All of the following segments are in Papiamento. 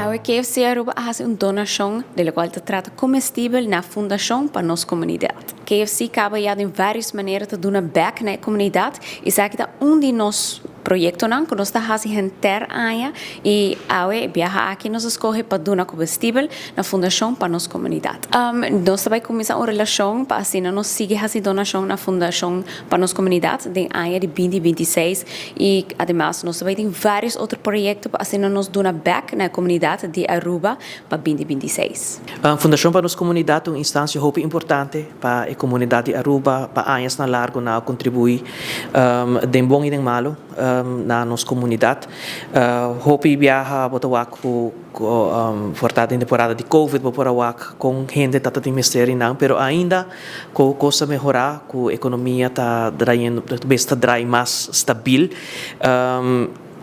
Awe KFC Aruba a haci un donacion, di locual ta trata comestibel, na Fundacion pa Nos Comunidad. KFC caba ya di varios manera ta duna back na comunidad y esaki ta un di nos proyectonan cu nos ta haci henter aña y awe biaha aki nos a scoge pa duna comestibel na Fundacion pa Nos Comunidad. Nos tambe a cuminsa un relacion pa asina nos sigui haci donacion na Fundacion pa Nos Comunidad den aña di 2026 y ademas nos tambe tin varios otro proyecto pa asina nos duna back na comunidad di Aruba pa 2026. Fundacion pa Nos Comunidad ta un instancia hopi importante pa e comunidad di Aruba, pa añanan largo nan a contribui den bon y den malo na nos comunidad. Hopi biaha bo ta wak cu for den temporada di COVID bo por a wak con hende ta tin mester nan, pero ainda cu cos a mehora, cu economia ta draaiendo, ta draai mas stabil.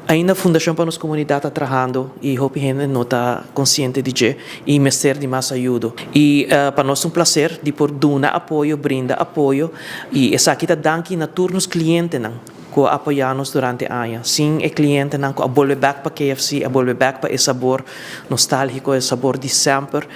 Ainda Fundacion pa Nos Comunidad ta trahando y hopi hende no ta consciente di dje y mester di mas ayudo. Y pa nos ta un placer di por duna apoyo, brinda apoyo y esaki ta danki na tur nos clientenan cu a apoya nos durante aña. Sin e clientenan cu a bolbe back pa KFC, a bolbe back pa e sabor nostalgico, e sabor di semper,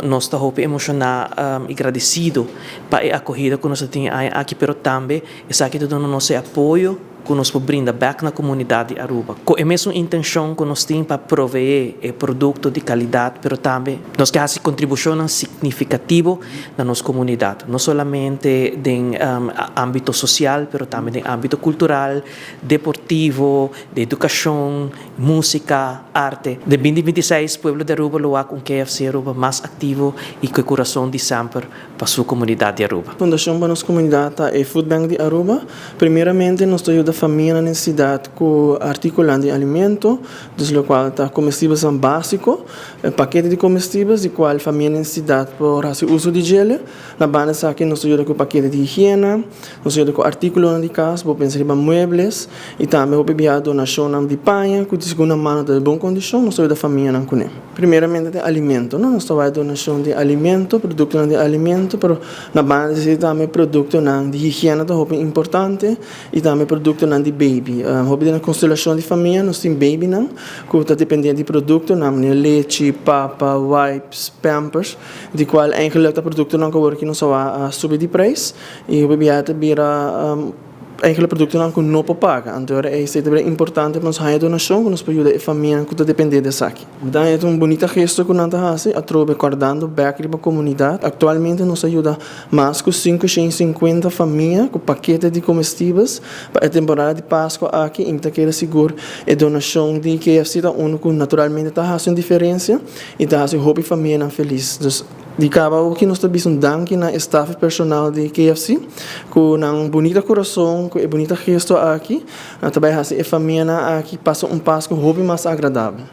nos ta hopi emociona y agradecido pa e acogida cu nos tin aki, pero tambe esaki ta duna nos apoyo cu nos por brinda back na comunidad di Aruba. Cu e mesun intencion cu nos tin pa provee e producto di calidad, pero tambe nos kier haci contribucion significativo na nos comunidad, no solamente den ambito social, pero tambe den ambito cultural, deportivo, di educacion, musica, arte. Den 2026, pueblo di Aruba lo un KFC Aruba mas activo y cu curason di semper pa su comunidad di Aruba. Fundacion pa Nos Comunidad e Food Bank di Aruba. Primeramente, nos ta yuda famia na necesidad cu articulo di alimento, dus locual ta comestibel basico, pakete di comestibel, di cual famia na necesidad por haci uso di dje. Na banda aki nos ta yuda cu pakete di higiena, nos ta yuda cu articulo di cas, bo pensa riba muebles, y tambe hopi biaha donacion di paña, cu di segunda mano di bon condicion, nos ta yuda famia cu ne. Primeramente di alimento, no? Nos ta donacion di alimento, producto di alimento, pero na banda di tambe producto di higiena ta hopi importante y tambe producto di baby. Hopi den constelacion di famia, nos tin baby nan, cu ta depende di producto, nan lechi, papa, wipes, pampers, di cual eigenlijk e producto nan cu nos a subi di prijs y hopi biaha ta bira eigenlijk producto nan cu no por paga. Anto, esey ta importante pa nos haya donacion, cu nos por yuda e famia cu ta depende di esaki. Anto, e un bunita gesto cu nan ta haci, atrobe recordando back riba comunidad. Actualmente nos a yuda mas cu 550 famia cu pakete di comestibel pa e temporada di Pasco aki, y ta keda sigur e donacion di KFC ta uno cu naturalmente ta haci un diferencia y ta haci hopi famia feliz. Dus, di caba aki nos ta bisa un danki na staff personal di KFC cu un bunita curason, cu e bunita gesto aki, tambe haci e famia aki pasa un Pasco hopi mas agradabel.